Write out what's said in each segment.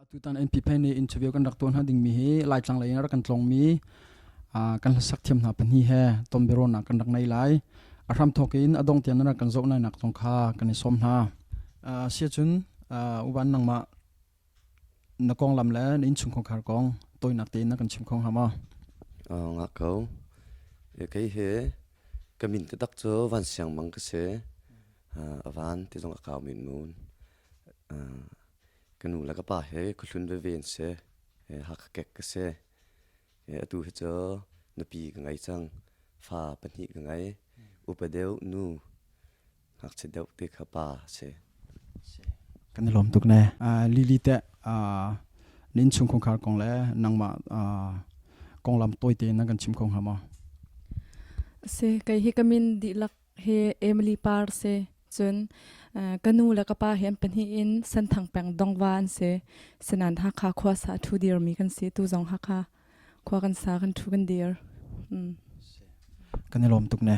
Tutan NP Phe nih interview kan rak tuah hna dingmi hi Laitlang lei in rak kan tlawngmi kan hlasak thiam hna pahnih he tonbiaruahnak kan rak ngei lai. A hramthawk in a dong tiang nan rak kan zoh nak zong kha kan i sawm hna. Siacun uban nangmah na konglam le na innchungkhar kong tawinak tein na kan chim kho hnga maw? Ngah ko. Kei he ka min taktak cu Van Siang Mang ka si. A van ti zong a kau min mun. Ka nu le ka pa he khuahlun veve an si. Hakha kek ka si. Atu hi cu nupi ka ngei cang. Fa pahnih ka ngei. Upa deuh nu, ngakchia deuh ti kha pa a si. Kan i lawm tuk ne. Lili teh na innchungkhar kong le nangmah konglam tawite in na kan chim kho hnga maw? Si, kei hi ka min dihlak hi Emily Par si. Cun ka nu le ka pa hi an pahnih in Senthang peng Dongva an si. Sinan Hakha khua sa a ṭhu dirmi kan si. Tu zong Hakha khua kan sa kan ṭhu kan dir. Kan i lawm tuk ne.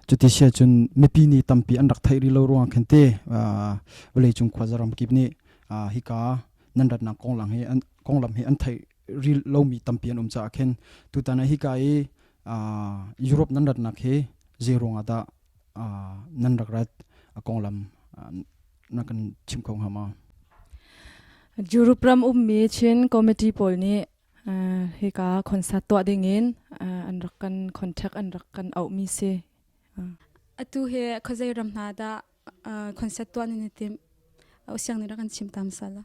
Cuti sia cun mipi nih tampi an rak theih rih lo ruang khin te vawleicung khuaza ramkip nih hika nan ratnak konglam hi an konglam hi an theih rih lomi tampi an um caah khin tutan ah hika i Europe nan ratnak hi zei ruangah dah nan rak rat a konglam na kan chim kho hnga maw? Europe ram ummi Chin committee pawl nih hika concert tuah dingin an rak kan contact an rak kan auhmi si. Atu hi khuazei ram hna dah concert tuah nan i timh? Usiang nih rak kan chim tam sala.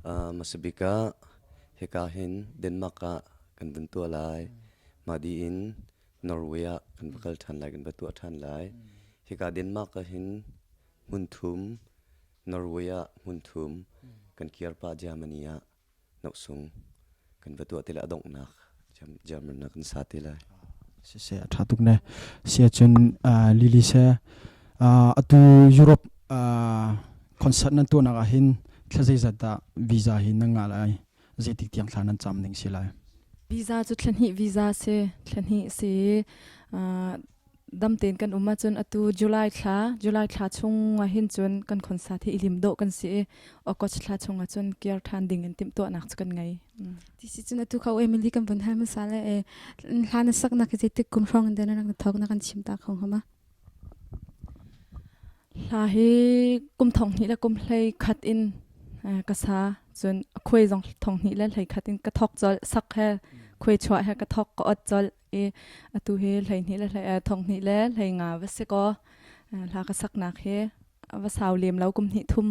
Hmasabik ah hika hin Denmark ah kan vun tuah lai. Mah dih in Norway ah kan va kal ṭhan lai, kan va tuah ṭhan lai. Hika Denmark ah hin hmun thum, Norway ah hmun thum, kan kir pah Germany ah nohsung kan va tuah ti lai a donghnak German ah kan sa te lai. Siseh a ṭha tuk ne. Sia cun Lily se atu Europe concert nan tuahnak ah hin thla zeizat dah visa hi nan ngah lai? Zeitik tiang thla nan cam ning si lai? Visa cu thla hnih visa si. Thla hnih si dam tein kan um ahcun atu July thla July thla chung ah hin cun kan concert hi i lim dawh kan si i August thla chung ah cun kir ṭhan ding in timhtuahnak cu kan ngei. Ti si cun atu kha Emily kan vun hal hmasa le hla na saknak hi zeitik kum hrawng in na rak na thawk na kan chim ta kho hnga ma? Hla hi kum thong hnih le kum hlei khat in ka sa cun khuai zong thong hnih le hlei khat in ka thawk colh sak he khuai chuah he ka thawk ka ot colh i atu hi hleihnih le hlei thonghnih le hleinga va si kaw hla ka saknak hi va sau lem lo kum hnih thum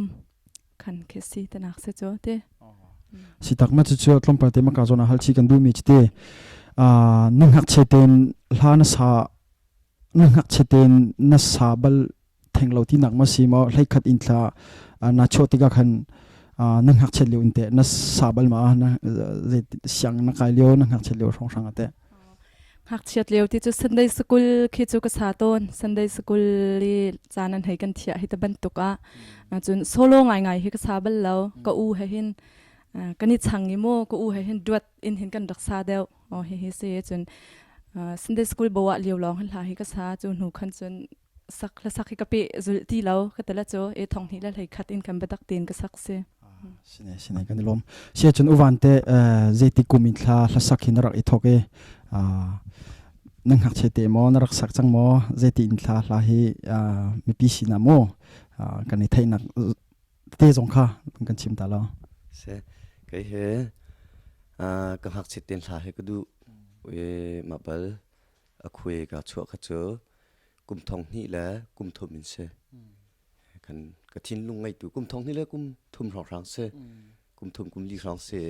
khan khi si tanak si cu ti. Si tak ma cu cu tlawmpal te maka zawn ah hal chi kan duh mi chu ti na ngakchia tein hla na sa na ngakchia tein na sa bal theng lo ti nak ma si maw hleikhat in thla na chuah tikah khan na ngakchiat lio in teh na sa bal ma na siang na kai lio na ngakchiat lio hrawng hrang ate ngakchiat lio ti cu Sunday school khi cu ka sa tawn Sunday school i caan an hei kan thiah hi ta bantuk ah cun solo ngai ngai hi ka sa bal lo ka u he hin kan i chang i mu ka u he hin duat in hin kan rak sa deuh o hi hi si cun Sunday school bo ah lio lawng hin hla hi ka sa cu hnu khan cun sak hlasak hi ka pe zul ti lo ka tala cu e thong hnih le hlei khat in kan biatak tein ka sak si. Sine sine kan i lawm. Sia cun uvan te zeiti kum in thla hlasak hi na rak i thok i na ngakchia te maw na rak sak cang maw zeiti in thla hla hi mipi sinah maw kan i theihnak te zong kha kan chim ta lo. Se kei he ka ngakchiat ten hla hi ka duh e ma bal a khuai ka chuah kha cu kum thong hnih le kum thum in si. Kan ka thinlung ngeitu kum thong hnih le kum thum hrawnghrang si. Kum thum kum li hrawng si.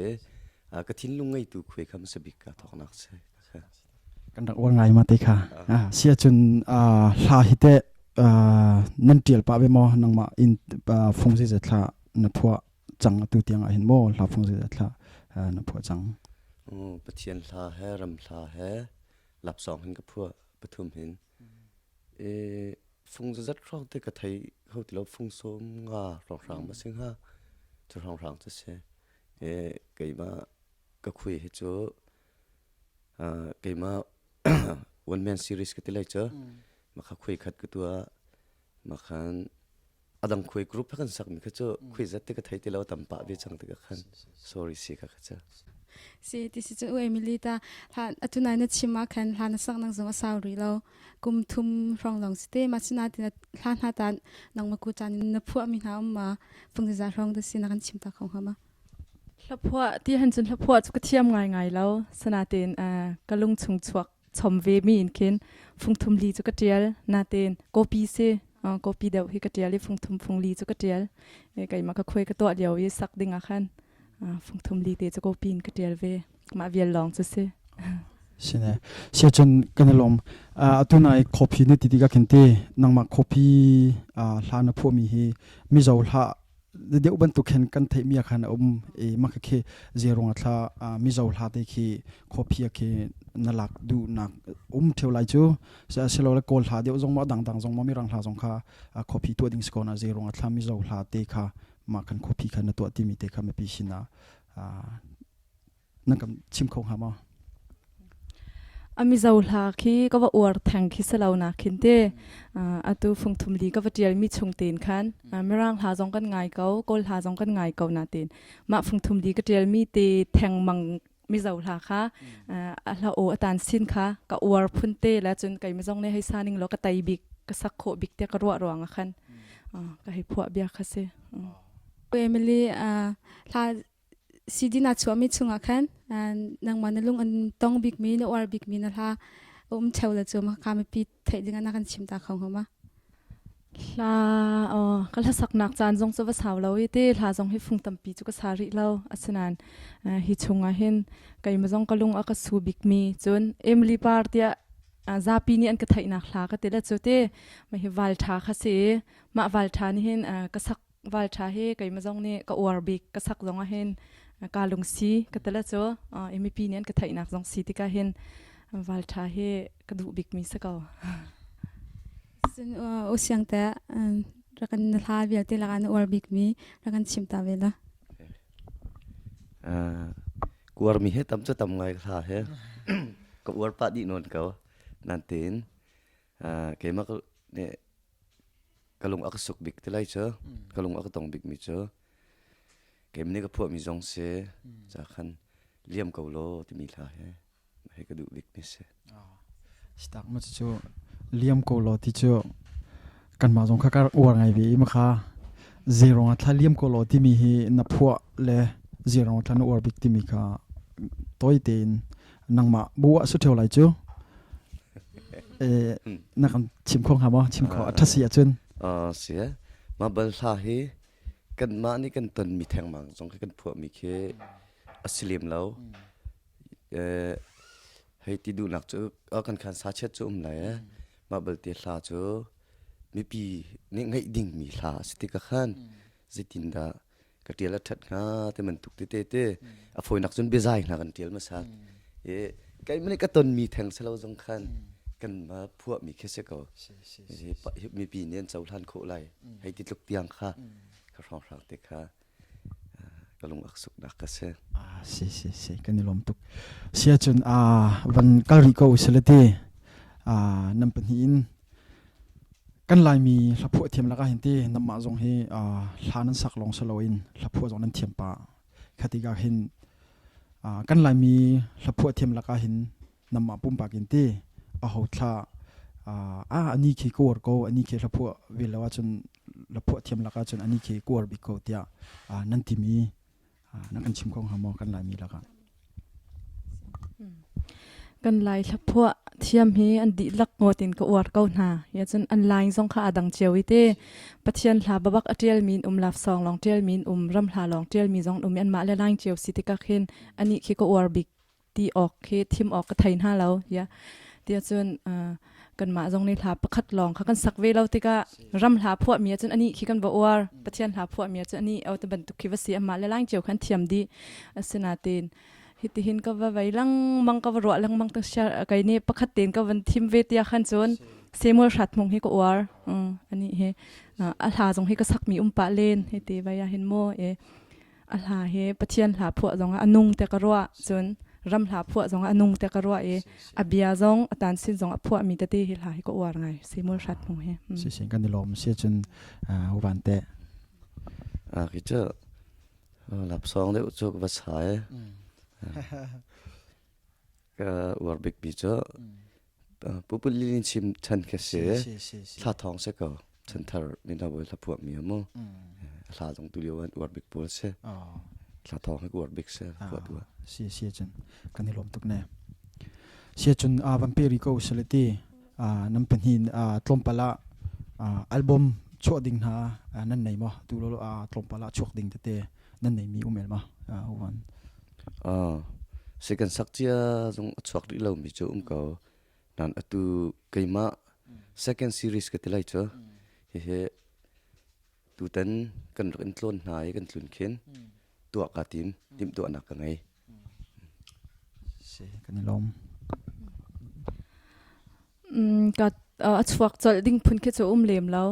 Ka thinlung ngeitu khuai kha hmasa bik ka thawknak si. Kan rak uar ngai ma te kha. Si ahcun hla hi teh nan ṭial pah ve maw nangmah in fung zeizat thla na phuah cang atu tiang ah hin maw hla fung zeizat thla na phuah cang? Pathian hla he ram hla he lapsawng hin ka phuah pathum hin e fung zat hrawng te ka thei kho ti lo fung sawm nga hrawnghrang ma sing ha cu hrawnghrang cu si e keimah ka khui hi cu keimah one man series ka ti lai cu makha khui khat ka tua makhan. Adang khuai group kan sak mi kha cu khui zat te ka thei ti lo tam pah ve cang te ka khan sorry si ka kha cha. Si ti si cu Emily ta hlan atu nai na chim ah khan hlan na sak nang zong a sau rih lo kum thum hrawng lawng si te ma sina ti na hlan hna ta nang ma ku chan na phuah mi hna um ma fung za hrawng te si na kan chim ta kho hnga ma. Hlaphuah ti han cun hlaphuah cu ka thiam ngai ngai lo sanatein ka lung chung chuak chom ve mi in khin fungthum li cu ka ṭial natein copy si copy deuh hi ka ṭial i fungthum fungli cu ka ṭial keimah ka khuai ka tuah lio i sak ding ah khan fungthum li te cu copy in ka ṭial ve mah vial lawng cu si. Sine sia cun kan i lawm atu nai coffee na ti tikah khin te nangmah coffee hla na phuahmi hi Mizo hla deuh bantuk khin kan theihmi ah khan a um i mah khi zeruang ah thla Mizo hla te khi khuaphia khi na lak duhnak um theo lai cu silole Kawl hla deuh zong maw dangdang zong maw Mirang hla zong kha khuapi tuah ding si ko na zeruang ah thla Mizo hla te kha mah kan khuapi kha na tuah timi te kha mipi sinah nan kan chim kho hnga maw? A Mizo hla khi ka va uar theng khi si lo nak khin te. Atu fungthum li ka va ṭial mi chung tein khan Mirang hla zong kan ngai ko, Kawl hla zong kan ngai ko natin mah fungthum li ka ṭial mi te theng mang Mizo hla kha a hla aw a tan sin kha ka uar phun te la cun kei mizong ne hei sa ning law ka tai bik ka sak khawh bik te ka ruah ruang ah khan ka hei phuah bia kha si. Emily hla CD na chuahmi chungah khan nangmah na lung an tong bikmi na uar bikmi na hla um theo le cu ka mipi theih ding ah na kan chim ta kho hnga ma? Hla ka hla saknak caan zong cu va sau lo i te hla zong hi fung tampi cu ka sa rih lo asinain hi chungah hin keimah zong ka lung a ka su bikmi cun Emily Par tiah zapi nih an ka theihnak hla ka ti le cu te mah hi val ṭha kha si i mah val ṭha nih hin ka sak val ṭha hi keimah zong nih ka uar bik ka sak zong ah hin ka lungsi ka tele cu mipi nih an ka theihnak zong si tikah hin val ṭha hi ka duh bikmi si ko. Cun u siang te rakan na hla vialte lakah na uar bikmi rakan chim ta ve la. Uar mi he tam cu tam ngai hla he ka uar pah dih nawn ko nan tein keimah nih ka lung a ka suk bik ti lai cu ka lung a ka tong bikmi cu keimah nih ka phuahmi zong si ca khan liam ko law timi hla he he ka duh bikmi si. Sitak ma cu liam ko law ti cu kanmah zong kha ka rak uar ngai ve i makha zeirong ah thla liam ko law timi hi na phuah le zeirong thla na uar bik timi kha tawi tein nangmah bu ah su theo lai cu na kan chim kho hnga maw chim kho a ṭha si ahcun si mah bal hla hi kanmah nih kan tonmi thengmang zong khi kan phuahmi khi a si lem lo hei ti duhnak cu kan khan sa chiat cu um lai eh mah balte hla cu mipi nih ngaih dingmi hla a si tikah khan zeitindah ka ṭial a ṭhat hnga ti bantuk tete te a fawinak cun biazai hna kan ṭial hmasa i keimah nih ka tonmi theng si lo zong khan kan ma phuahmi khi si ko mipi nih an cohlan khawh lai hei ti tluk tiang kha ka hrawnghrang te kha ka lung ak suknak ka si si si si kan i lawm tuk sia cun a van kal rih ko usile ti nan pahnih in Kan Laimi hlaphuah thiam lakah hin ti nanmah zong hi hla nan sak lawng si loin hlaphuah zong nan thiam pah. Kha tikah hin kan Laimi hlaphuah thiam lakah hin nanmah pumpak in ti aho thla ah ani khi ka uar ko ani khi hlaphuah ve lo ahcun hlaphuah thiam lakah cun ani khi ka uar bik ko tiah nan timi Na kan chim kho hnga maw kan Laimi lakah? Kan Lai hlaphuah thiam hi an dihlak ngawt in ka uar ko hna. Ya cun an line zong kha aa dang cio i te Pathian hla babak a ṭial mi in um love song lawng ṭial mi in um ram hla lawng ṭial mi zong um i anmah le line cio si tikah khin anih khi ka uar bik ti awk khi thim awk ka thei hna lo ya tiah cun kanmah zong nih hla pakhat lawng kha kan sak ve lo tikah ram hla phuah mi ahcun anih khi kan va uar Pathian hla phuah mi ahcun anih au te bantuk khi va si amah le lang cio khan thiam dih asinain hitihin ka va vei lengmang ka va ruah lengmang ta kai nih pakhat tein ka van thim ve tia khan cun Samuel Hratmung hi ka uar ani hi a hla zong hi ka sak mi um pah len hi ti vai ah hin mo e A hla hi Pathian hla phuah zongah a nung te ka ruah cun Ram hla phuah zong a nung te ka ruah i a bia zong a tan sin zong a phuah mi tete hi hla hi ka uar ngai Samuel Hrat Hmung hi. Si sin kan i lawm si cun uvan te. A ki cu lapsong deuh cu ka va sai. Ka uar bik mi cu Pupulin chim chan kha si. Thla thawng si ko. Chanthar mino bawi hla phuah mi mu. Hla zong tu lio an uar bik pawl si. Thla thawng hi uar bik si phuah tu. Si si cun kan i lawm tuk ne. Si cun van pe ri ko salati nan pahnih tlawmpal ah album chuah ding hna nan nei maw tu lo tlawmpal ah chuak ding tete nan nei mi um el ma uvan. Si kan sak cia zong a chuak rih lomi cu um ko. Nan atu keimah second series ka ti lai cu. Hihi tutan kan rak in tlawn hna i kan tlun khin tuah ka tim timhtuahnak ka ngei. Si kan i lawm. Ka a chuak colh ding phun khi cu um lem lo.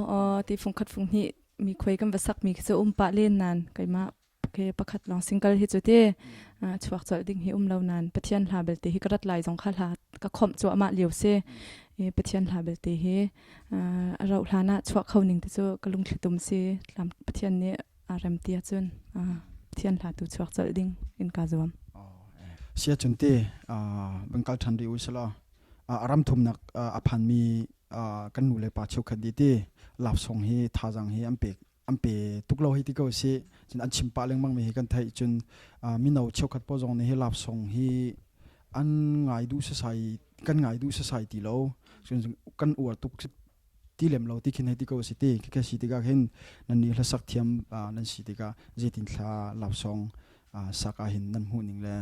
Ti fung khat fung hnih mi khuai kan va sak mi khi cu um pah len nan keimah ke pakhat lawng single hi cu te chuak colh ding hi um lo nan Pathian hla belte hi ka rat lai zong kha hla ka khomh cu amah lio si i Pathian hla belte hi a rauh hlan ah chuak kho ning te cu ka lungthli tum si tlam Pathian nih a rem ti ahcun Pathian hla tu chuak colh ding in ka zuam. Sia cun te van kal ṭhan rih u selaw ram thumnak a phanmi kan nu le pa cheukhat di ti lapsong hi thazang hi an pek an pe tuk lo hei ti ko si cun an chim pah lengmang mi hi kan theih cun mino cheukhat pawl zong nih hi lapsong hi an ngai duh sasai kan ngai duh sasai ti lo cun kan uar tuk ti lem lo ti khin hei ti ko si ti khi si tikah khin nan nih hlasak thiam nan si tikah zeitin thla lapsong sak ah hin nan hmuh ning le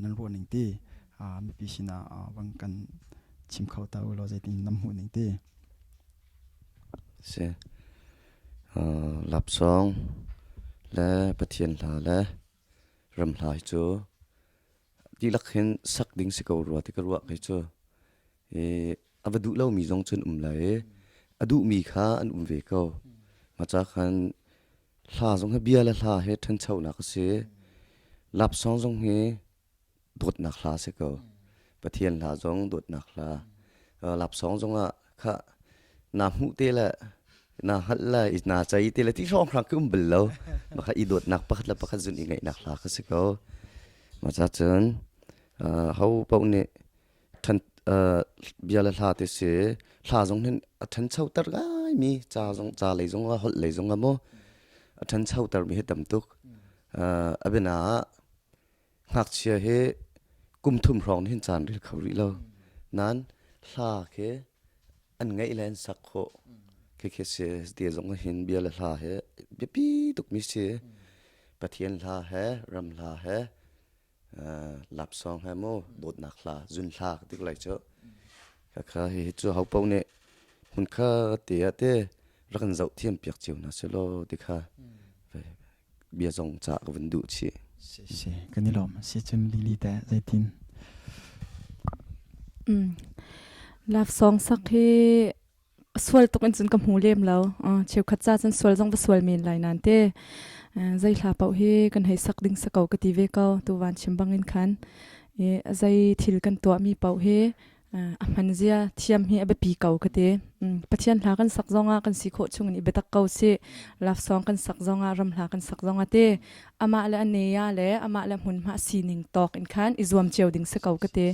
nan ruah ning ti mipi sinah van kan chim kho ta u law zeitin nan hmuh ning ti Si. Lapsawng le Pathian hla le ram hla hi cu dihlak hin sak ding si ko rua ti ka ruah kei cu. I a va duh lomi zong cun um lai i a duhmi kha an um ve ko. Mah ca khan hla zong hi bia le hla he ṭhanchonak a si. Lapsawng zong hi dawtnak hla si ko. Pathian hla zong dawtnak hla. Lapsawng zongah kha na hmuh te le na hngalh le na cei te le ti hrawnghrang khi um bal lo. Mah kha i dawtnak pakhat le pakhat zun i ngaihnak hla kha si ko. Mah ca cun ho paoh nih ṭhan bia le hla te si hla zong hin a ṭhanchoter ngaimi ca zong ca lei zong ah holh lei zong ah maw a ṭhanchoter mi hi tam tuk. A biana ah Ngakchia hi kum thum hrawng hin caan rel kho rih lo. Nain hla khi an ngaih le an sak khawh. Khikhi si ti zong hin bia le hla he biapi tukmi si. Pathian hla he ram hla he lapsawng he mu dawtnak hla zun hla ka ti ko lai cu. Khakha hihi cu ho paoh nih hmun kha te ah te rak kan zoh thiam piak cio hna selaw ti kha bia zong ca ka vun duh chih. Si si kan i lawm. Si cun Lily teh zeitin? Love song sak hi sual tuk in cun ka hmu lem lo. Cheukhat ca cun sual zong va sual men lai nan te. Zei hla paoh hi kan hei sak ding sa ko ka ti ve ko. Tu van chim bang in khan. Zei thil kan tuahmi paoh hi a hman zia thiam hi a biapi ko ka ti. Pathian hla kan sak zongah kan si khawh chung in i biatak ko si. Love song kan sak zongah ram hla kan sak zongah te amah le a neya le amah le hmunhma sining tawk in khan i zuam cio ding si ko ka ti.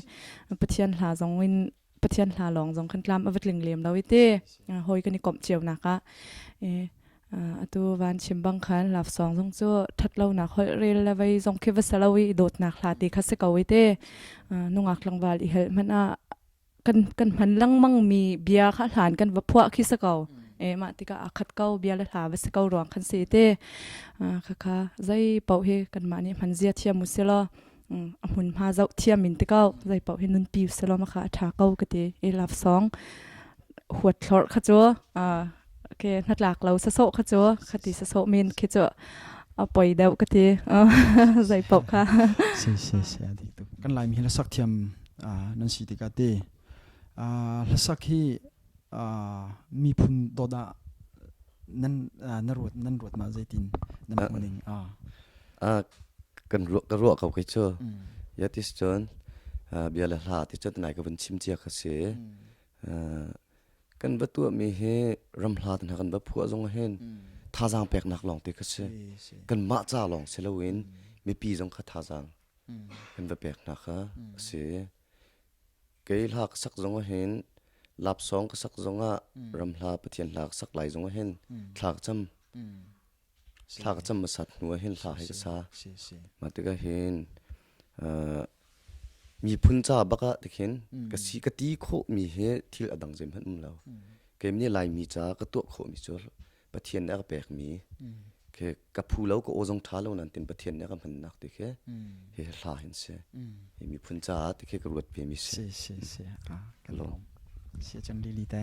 Pathian hla zong in Pathian hla lawng zong kan tlam a va tling lem lo i te hawi kan i komh cio nak ah Atu van chim bang khan love song zong cu ṭhat lonak holh rel le vei zong khi va si lo i dawtnak hla ti kha si ko i te nungak tlangval i helh hmanh ah kan kan hman lengmang mi bia kha hlan kan va phuah khi si ko. E mah tikah aa khat ko bia le hla va si ko ruang khan si te kha kha zei paoh hi kanmah nih hman zia thiam u si law a hmunhma zoh thiam in ti ko zei paoh hi nunpi u si law ma kha a ṭha ko ka ti i love song huat thlorh kha cu ke hnatlak lo sasawh kha cu khati sasawh men khi cu a poi deuh ka ti zei paoh kha si si si a dik tuk kan laimi hi hlasak thiam nan si tikah te hlasak hi miphun dawt ah nan na ruat nan ruat ma zeitin nan hmuh ning kan ruah ka ruah ko kei cu. Ya tis cun bia le hla ti cun nai ka vun chim cia kha si. Kan va tuahmi hi ram hla te hna kan va phuah zong hin thazaang peknak lawng te kha si. Kan mah ca lawng si loin mipi zong kha thazaang kan va pek hna kha a si. Kei hla ka sak zong ah hin lapsawng ka sak zong ah ram hla Pathian hla ka sak lai zong ah hin thla ka cam. Thla ka cam hmasat hnu ah hin hla hi ka sa. Mah tikah hin miphun ca bak ah tikhin ka si ka ti khawhmi hi thil a dang zeihmanh um lo. Keimah nih Laimi ca ka tuah khawhmi cu Pathian nih a ka pekmi khi ka phu lo ka aw zong ṭha lo nain tin Pathian nih a ka hmannak ti khi hi hla hin si. Hi miphun caah ti khi ka ruat ve mi si. Si si si. Ka lawm. Si cun Lily te.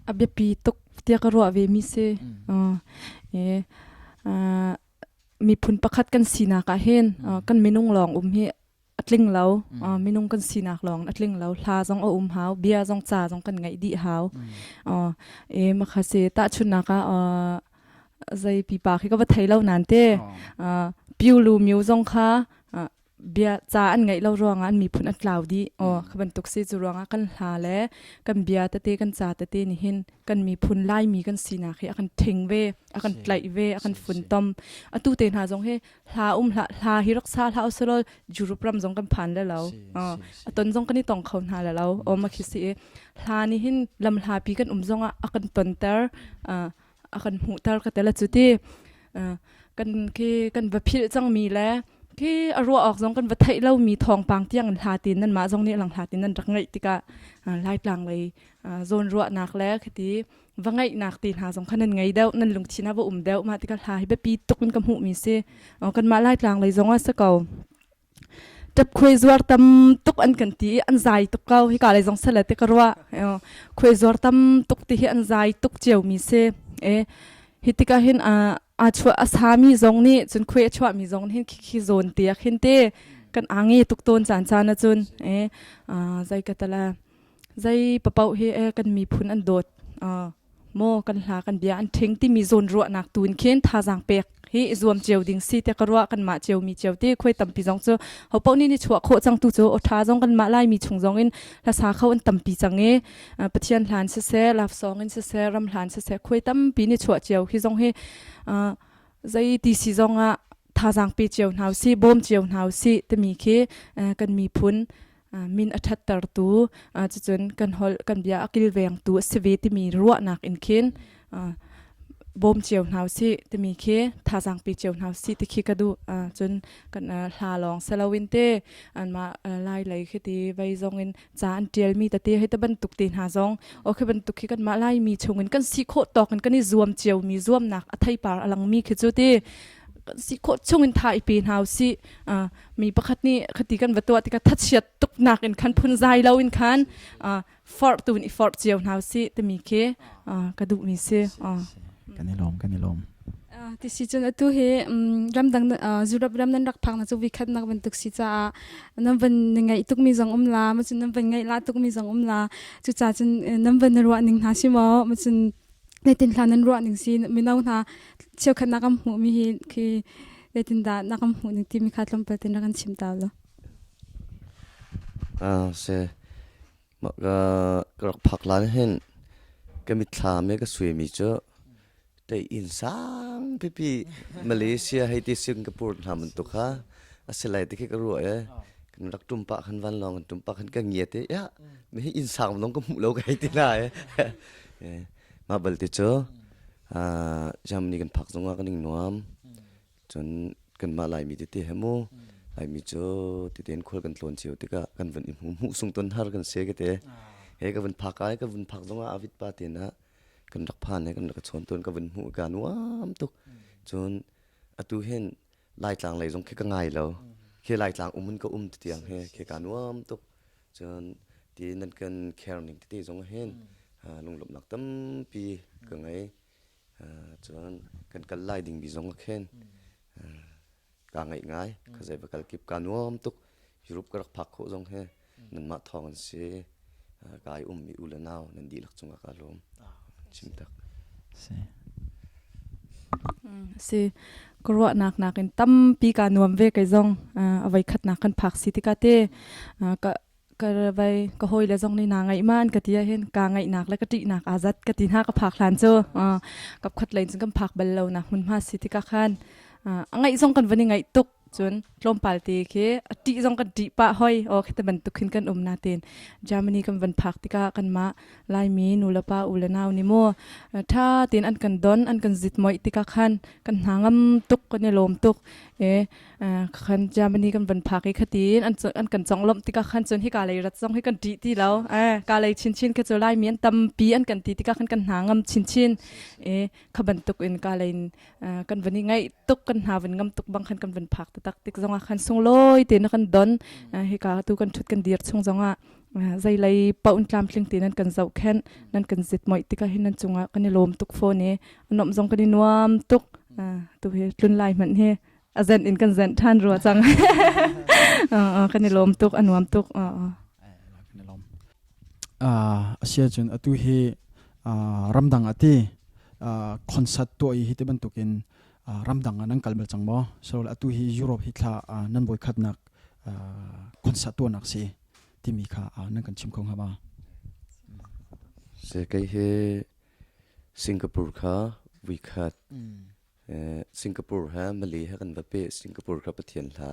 A biapi tuk tiah ka ruah ve mi si. Miphun pakhat kan sinak ah hin kan minung lawng um hi a tling lo. Minung kan sinak lawng a tling lo. Hla zong a um hau, bia zong ca zong kan ngaih dih hau. E makha se tahchunnak ah zei pipa khi ka va thei lo nan te. Piu lu miu zong kha bia ca an ngaih lo ruangah an miphun an tlau dih. Aw kha bantuk si cu ruangah kan hla le kan bia tete kan ca tete nih hin kan miphun Laimi kan sinak hi a kan ṭhing ve, a kan tlaih ve, a kan funtom. Atu te hna zong hi hla um hla hla hi rak sa hlah usulaw Europe ram zong kan phan le lo. A ton zong kan i tong kho hna le lo. Aw ma khi si i hla nih hin lam hlapi kan um zongah a kan tonter a kan hmuhter ka tel cu ti kan khi kan va philh cangmi le khi a ruah awk zong kan va theih lomi thawngpang tiang in hla tin nan mah zong nih lang hla tin nan rak ngaih tikah Laitlang lei zawn ruahnak le khiti va ngaihnak te hna zong kha nan ngei deuh nan lungthin ah va um deuh mah tikah hla hi biapi tuk in ka hmuhmi si kanmah Laitlang lei zong ah si ko Ṭap khuai zuar tam tuk an kan ti i an zai tuk ko. Hika lei zong sale te ka ruah. Khuai zuar tam tuk ti hi an zai tuk ciomi si. E, hi tikah hin a chuah a sami zong nih cun khuai a chuahmi zong nih hin khi zawn te ah khin te kan angi tuk tawn caan caan ahcun e zei ka tala zei papoh hi e kan miphun an dawt maw kan hla kan bia an ṭhing timi zawn ruahnak tu in khin thazaang pek hi i zuam cio ding si te ka ruah kanmah cio mi cio te khuai tampi zong cu ho paoh nih ni chuah khawh cang tu cu aw ṭha zong kanmah Laimi chung zong in hlasa kho an tampi cang i Pathian hlan siseh love song in siseh ram hlan siseh khuai tampi ni chuah cio hi zong hi zei ti si zong ah thazaang pe cio hna usih bawm cio hna usih timi khi kan miphun min a ṭhattertu cucun kan holh kan bia a kilvengtu a si ve timi ruahnak in khin bawm cio hna usih timi khi thazaang pe cio hna usih ti khi ka duh. Cun kan hla lawng si loin te anmah lai lei khi ti vei zong in ca an ṭialmi tete hei te bantuk te hna zong o khi bantuk khi kanmah Laimi chungin kan si khawh tawk in kan i zuam ciomi zuamnak a theipar a langmi khi cu ti kan si khawh chungin tha i pe hna usih. Mi pakhat nih khati kan va tuah tikah thachiat tuknak in khan phunzai lo in khan forh tu in i forh cio hna usih timi khi ka duhmi si. Kan i lawm, kan i lawm. Ti si cun atu hi ramdang Europe ram nan rak phak na cu vikhat nak bantuk si caah nan van ngaih tukmi zong um la ma cun nan van ngaih la tukmi zong um la cucaah cun nan van ruah ning hna si maw ma cun zeitin hla nan ruah ning si mino hna cheukhat nak am hmuh mi hi khi zeitindah na kan hmuh ning timi kha tlawmpal tein rak kan chim ta law. Se ka rak phak lan hin ka mitthlam he ka suimi cu tei inn sang pipi Malaysia hei ti Singapore hna bantuk kha a si lai ti khi ka ruah e kan rak tum pah khan vanlawng kan tum pah khan ka ngiat e ya mi hi inn sang long ka hmuh lo ka hei ti na e mah balte cu Germany kan phak zongah kan ing nuam. Cun kanmah Laimi tete he mu Laimi cu titein khual kan tlawn cio tikah kan van i hmu hmuh sung ton har kan si ka te. He ka vun phak ai ka vun phak zongah avit pa te na kan rak phan he kan rak chawn tawn ka vun hmuh ka nuam tuk. Cun atu hin Laitlang lei zong khi ka ngai lo. Khi Laitlang um in ka um ti tiang he khi ka nuam tuk. Cun ti nan kan care ning tete zong hin lunglawmhnak tampi ka ngei. Cun kan kal lai dingmi zong ah khin kaa ngaih ngai. Khuazei va kal kip kaa nuam tuk. Europe ka rak phak khawh zong hi nanmah thawng an si. Ka i ummi u le nau nan dihlak cungah kaa lawm. Chim tak. Si. Si. Ka ruahnak nakin tampi kaa nuam ve kei zong. A voikhatnak kan phak si tikah te ka ka vai ka hawile zong nih naa ngaih ma an ka ti ahhin kaa ngaihnak le ka ṭihnak aa zat ka ti hna ka phak hlan cu. Kapkhat lei cun kan phak bal lo nak hmunhma si tikah khan a ngaih zong kan van i ngaih tuk. Cun tlawmpal te khi a ṭih zong kan ṭih pah hoi. Aw khi te bantuk khin kan um natin Germany kan van phak tikah kanmah Laimi nulepa u le nau nih mu ṭha tein an kan don an kan zit moih tikah khan kan hna ngam tuk kan i lawm tuk e khan Germany kan van phak i khatin an an kan conglawmh tikah khan cun hika lei rat zong hi kan ṭih ti lo e ka lei chinchin khi cu Laimi an tampi an kan ti tikah khan kan hna ngam chinchin e kha bantuk in ka lei kan van i ngaih tuk kan hna van ngam tuk bang khan kan van phak taktak tik zongah khan sunglawi tein kan don hika tu kan ṭhut kan dir chung zongah zeilei paoh in tlamtling te nan kan zohkhenh nan kan zit moih tikah hin nan cungah kan i lawm tuk fawn i a nuamh zong kan i nuam tuk tu hi tlun lai hmanh hi a zenh in kan zenh ṭhan rua cang kan i lawm tuk a nuam tuk Asia cun atu hi ramdang ati concert tuah i hi ti bantukin ramdang ah nan kal bal cang maw so atu hi Europe hi thla nan voi khatnak concert tuahnak si timi kha nan kan chim kho hnga ma? Se kei hi Singapore kha vuikhat Singapore ha Malay ha kan va pe Singapore kha Pathian hla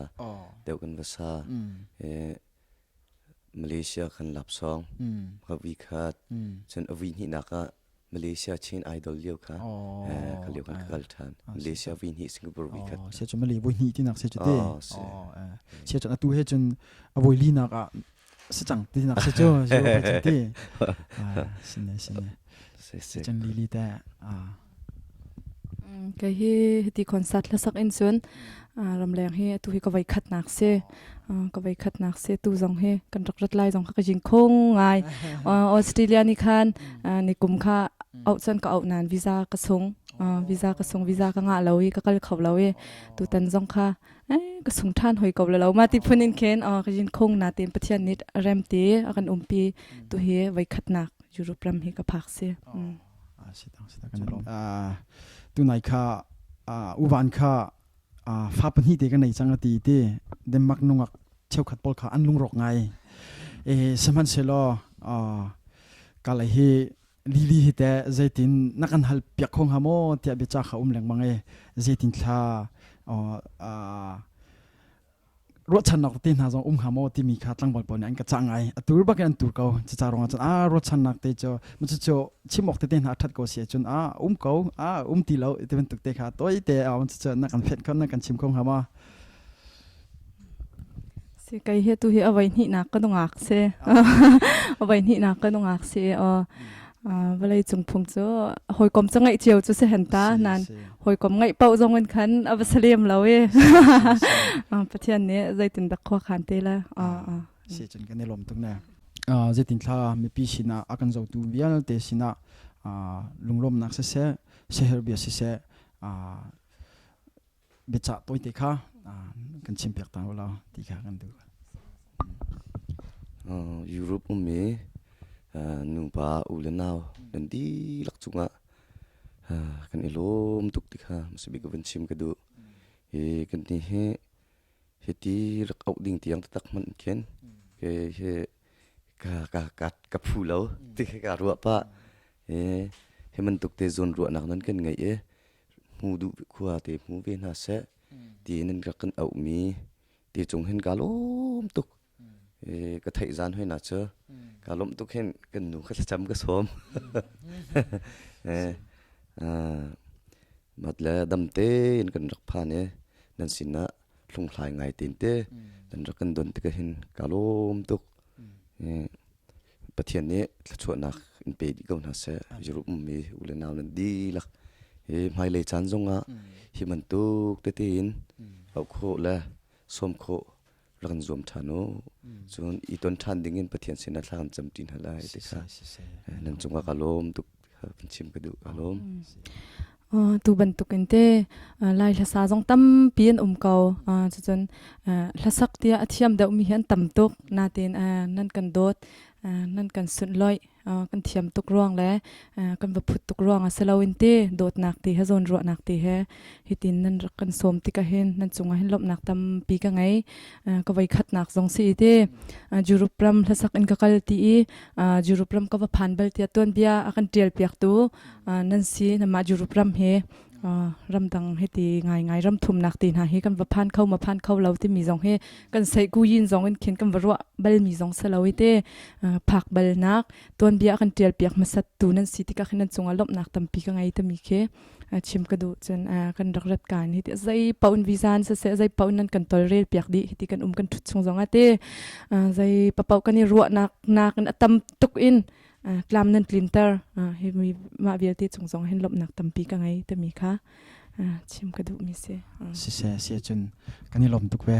deuh kan va sa Malaysia kan lapsong ka vuikhat cun a vui hnihnak ah Malaysia Chin Idol lio kha ka lio kan ka kal ṭhan. Malaysia vui hnih Singapore vui khat. Se cu Malay voi hnih tinak se cu te. Se cu atu he cun a voi linak ah si cang tinak se cu ti. Sine sine. Se cun lili te. Kei hi hiti concert hlasak in cun ramleng hi atu hi ka voi khatnak si. Ka voi khatnak si tu zong hi kan rak rat lai zong kha ka jing khung ngai. Australia ni khan ni kum kha auh cun ka auh nan visa ka sung. Visa ka sung visa ka ngah lo i ka kal kho lo i tutan zong kha ka sung ṭhan hoi ko lo ma ti phun in khin ka jin khung na tin Pathian nih rem ti a kan umpi tu hi voi khatnak Europe ram hi ka phak si. Tunai kha uvan kha fa pahnih te ka nei cang a ti ti Denmark nungak cheukhat pawl kha an lungrok ngai. E sihmanhsehlaw kalai hi lili hi te zeitin na kan hal piak kho hnga maw tiah biaca kha um lengmang e zeitin thla ruahchannak te hna zong um hnga maw timi kha tlangval pawl nih an ka cah ngai a tur bak in an tur ko cuca ruangah cun a ruahchannak te cu cucu chim awk tete hna a ṭhat ko si ahcun a um ko a um ti lo ti bantuk te kha toi te a um cucu na kan fenh kho na kan chim kho hnga maw Si kai hi tu hi a voi hnihnak ka nungak si a voi hnihnak ka nungak si o vawlei cung phung cu hawikom cu ngaih cio cu si hen ta nan hawikom ngaih paoh zong in khan a va salem lo i Pathian nih zeitin dak khua khan te la si cun kan i lawm tuk ne zeitin thla mipi sinah a kan zotu vialte sinah lunglawmnak siseh seher bia siseh biacah tawite kha kan chimpiak ta ulaw ti kha kan duh. Europe ummi nupa u le nau nan dihlak cungah kan i lawm tuk ti kha hmasabik ka vun chim ka duh. Hi kan ni hi hiti rak auh ding tiang taktak hmanh khin ke hi ka ka ka ka phu lo ti kha ka ruah pah. Hi hi bantuk te zawn ruahnak nan kan ngeih i hmu duh khua te hmu ve hna seh ti nan rak kan auhmi ti cung hin ka lawm tuk ka theih zan hoi na cu ka lawm tuk hin kan nu kha thlacam ka sawm mat le dam tein kan rak phan i nan sinah hlunghlai ngai tein te nan rak kan don tikah hin ka lawm tuk Pathian nih thluachuahnak in pe dih ko hna seh. Europe ummi u le nau nan dihlak hi hmailei caan zongah hi bantuk tete in auh khawh le sawm khawh rak kan zuam ṭhan u. Cun i ton ṭhan ding in Pathian sinah thla kan cam ṭi hna lai ti kha nan cungah ka lawm tuk kan chim ka duh ka lawm. Tu bantukin te Lai hlasa zong tampi an um ko. Cucun hlasak tiah a thiam deuhmi hi an tam tuk. Nain nan kan dawt. Nan kan sunhlawih kan thiam tuk ruang le kan va phut tuk ruang ah si loin ti dawtnak ti he zawnruahnak ti he hitin nan rak kan sawm tikah hin nan cungah hin lawmhnak tampi ka ngei. Ka voi khatnak zong si i ti Europe ram hlasak in ka kal ti i Europe ram ka va phan bal tiah tuanbia a kan ṭial piaktu nan si namah Europe ram hi ramdang hiti ngaingai ram thumnak ti hna hi kan va phan kho ma phan kho lo timi zong hi kan sei ku yin zong in khin kan va ruah bal mi zong selo i te phak balnak tuanbia kan tial piak hmasat tu nan si tikah khin nan cungah lawmhnak tampi ka ngei tami khi chim ka duh cun kan rak rat kan hi ti zei paun visa se se zei paun nan kan tolrel piak di hi ti kan um kan thut chung zong ate zei papau kan i ruahnak nak in atam tuk in tlam nan tlinter hi mi mah vialte cung zong hin lawmhnak tampi ka ngei timi kha chim ka duh mi si siseh si cun kan i lawm tuk ve.